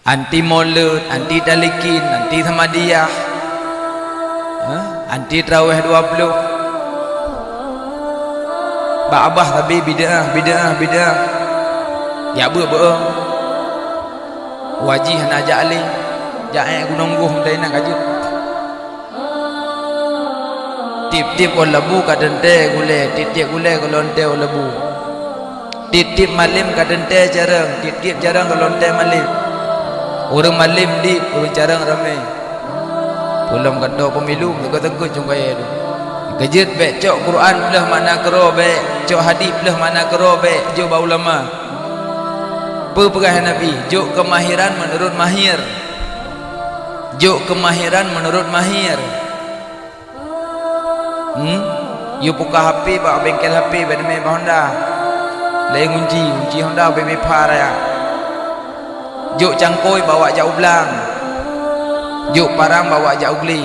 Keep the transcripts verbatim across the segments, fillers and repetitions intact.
Anti Maulud, anti Talikin, anti Samadiyah, eh, anti Traweh dua puluh. Bak abah sabe bid'ah, bid'ah, bid'ah. Jak beuet beuet. Wajih hana jak lé. Jak ék gunong goh meutai na ka jeuet. Tieb-tieb ôn labu ka teuntée gulée, tieb-tieb gulée ka lôn tée ôn labu. Tieb-tieb malem ka teuntée careueng, tieb-tieb careueng ka lôn tée malem. Ureuëng malem dip, ureuëng careueng ramé. Peulom gantoe peumilu, teungku-teungku cunggaya tu. Keujeuet bék cok Quran peuleueh makna keudroe bék, cok hadih peuleueh makna keudroe bék, jok bak ulama. Peue peugah Nabi, jok keumahiran meunurot mahir. Jok keumahiran meunurot mahir. Hmm? Yue buka HP bak bengkel HP bak Honda. Lé ngunci, ngunci Honda bak Honda raya. Jok cangkôi bawa jak u blang. Jok parang bawa jak u glé.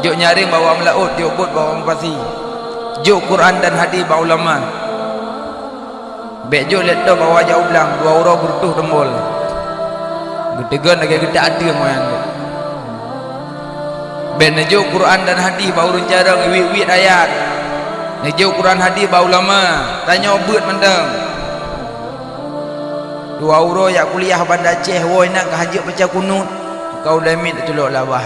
Jok nyaring bawa meulaôt, jok bot bawa mupasi. Jok Quran dan hadih bak ulama. Bék jok laptop bawa jak u blang, dua uroe beureutôh tombol. Geuteugon lagée geutak ateueng nyan. Bék neujok Quran dan hadih bak ureuëng careueng, iwit-wit ayat. Neujok Quran hadih bak ulama, tanyoe beuet mantong. Dua uroe jak kuliah Banda Aceh, woe inan ka hanjeuet baca kunut. Kau lé miet tulok labah.